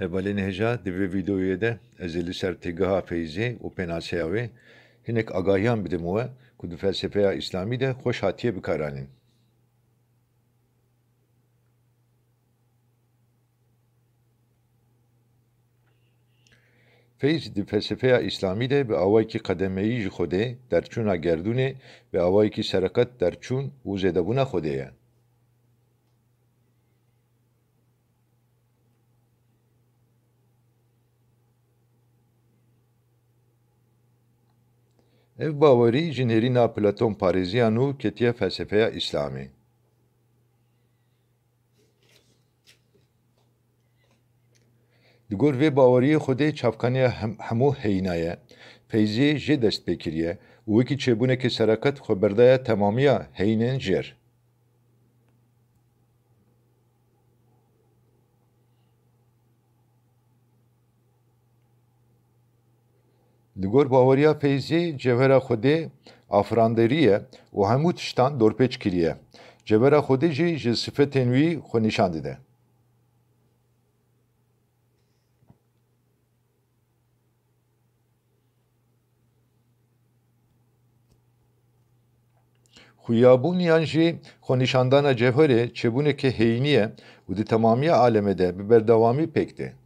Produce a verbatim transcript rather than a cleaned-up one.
Hevalên hêja, di vê vîdeoyê de ez ê li ser têgeha feyzê û pênaseya wê hinek agahiyan bidim we ku di felsefeya îslamî de xweş hatiye bikaranîn. Feyz di felsefeya îslamî de bi awayekî qedemeyî ji Xwedê, derçûna gerdûnê, bi awayekî sereqet derçûn û zêdebûna Xwedê ye. Ev bawerî ji nêrîna Platon parêziya nû ketiye felsefeya Îslamê. Li gor vê baweriyê Xwedê çavkaniya hem-, hemû heyîna ye. Feyzê jê dest pê kiriye û wekî çêbûnekê sereqet xwe berdaye temamiya heyînên jêr. Li gor baweriya feyzê cewhera Xwedê afiranderî ye û hemû tiştan dorpêç kiriye. Cewhera Xwedê jî ji sifetên wî xwe nîşan dide. Xuyabûn yan jî xwenîşandana cewherê çêbûneke heyînî ye û di temamiya alemê de bi berdewamî pêk tê.